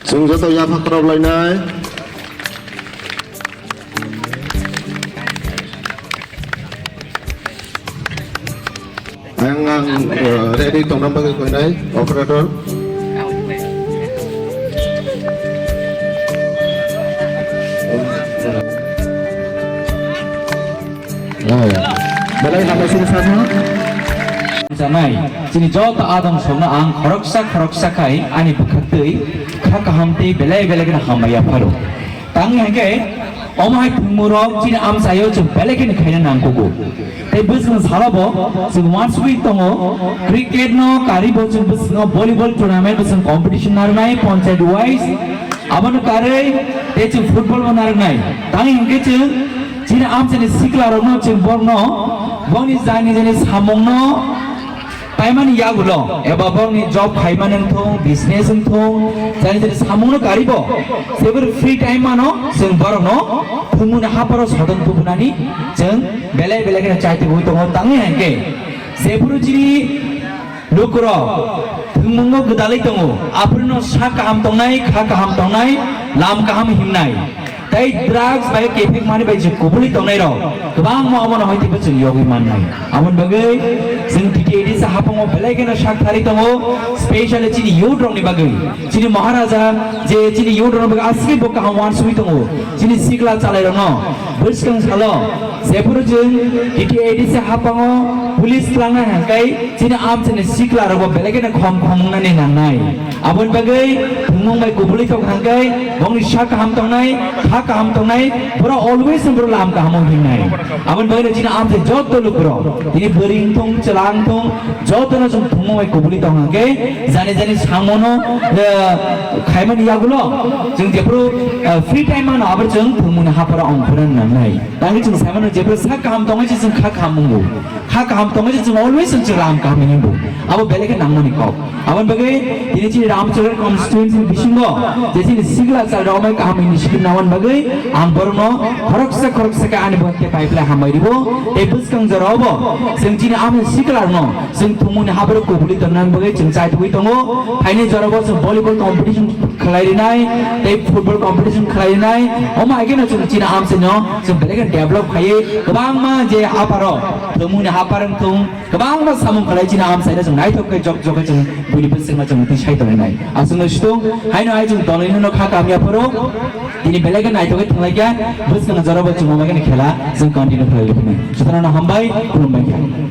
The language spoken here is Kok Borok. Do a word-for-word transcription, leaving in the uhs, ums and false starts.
Chwng joto yapha khorop lainai. Ang, ang, eh, ready tongna bagwi koinai operator. Oh. Belai hambai sini sarno. Janai, chini joto adong songno ang khoroksa khoroksa khai ani bwkhaktwi kha kaham tei belai belai kheno hambai yapharo. Tang hingke omo hai thwngmung rok chini amchaio chwng belai kheno khaina nangkugo. Tei bwswng salo bo chwng uansugwi tongo, cricket no kari bo chwng bwswngo volleyball tournament bwswng competition narwnai panchayat wise, abono karwi tei chwng football bo narwnai. Tang hingke chwng chini amchaini sikla rokno chwng borokno bongni jani jani samungno paimani yagulo eba borokni job khaimani wngthung, business wngthung, jani jani samungno karibo, jeboro free time mano, chwng borokno thwngmungni hapharo sodon tubunani chwng belai belai kheno chaitugwi tongo. Tangwi hingke jephuru chini lukurok thwngmungo gwdalwi tongo, aphurno sak kaham tongnai, kha kaham tongnai, lam kaham himnai. Tei drugs bai kepek mani bai je kubuli tongnai rok kwbangma omono hai teibo chwng yogwi mannai. Aboni bagwi chwng T T A D C haphango belai kheno sak thari tongo, specially chini youth rokni bagwi. Chini Maharaja je chini youth rokni bagwi aswk bo kaham uansugwi tongo. Chini sikla chalai rokno bwskang salo jephuru chwng T T A D C haphango police twlangna hingkai chini amchaini sikla rokbo belai kheno khom khom wngnani nangnai. Aboni bagwi thwngmung bai kubuli tong hingke bongni sak kaham tongnai, kha kaham tongnai, borok always borok lam kahamo hingnai. Aboni bagwi chini amchai joto lukurok, tini bwrwi wngthung, chwla wngthung, jotono chwng thwngmung bai kubuli tong hingke jani jani samono, eh, khaimani yagulo chwng jephuru, eh, free time mano abo chwng thwngmungni hapharo ongkhorna nangnai. Tangwi chwng saimano jephuru sak kaham tongwi se chwng kha kaham wngo. Kha kaham tongwi se chwng always chwng lam kaham hingo. Abo belai khe nangmani kok. Aboni bagwi tini chini Ramcharan constituency ni bisingo je chini sikla chal rok mai kaham initiative nangmani bagwi ang borokno khoroksa khoroksa khe ani bwkhak tei pai phlai hambai ribo. Tei bwskang jorao bo chwng chini amni sikla rokno chwng thwngmungni hapharo kubuli tonnani bagwi chwng chaithogwi tongo. Phaini jorao bo chwng volleyball competition khlai rinai tei football competition khlai rinai. Omo hai kheno chwng chini amchaino chwng belai khe develop khaiwi kwbangma je hapharo thwngmungni haphar wngthung, kwbangma samung khlai chini amchaino chwng naithok khe jok jok khe chwng buini bwswkno chwng twi sai tongwi nai. Aswkno situng haino hai chwng tonglainino kha kamya phuru tini belai khe naithok khe thwnglaikha, bwskangni jorao bo chwng omo kheno khela chwng continue khlai liphini. Jotono hambai, khulumbai kha.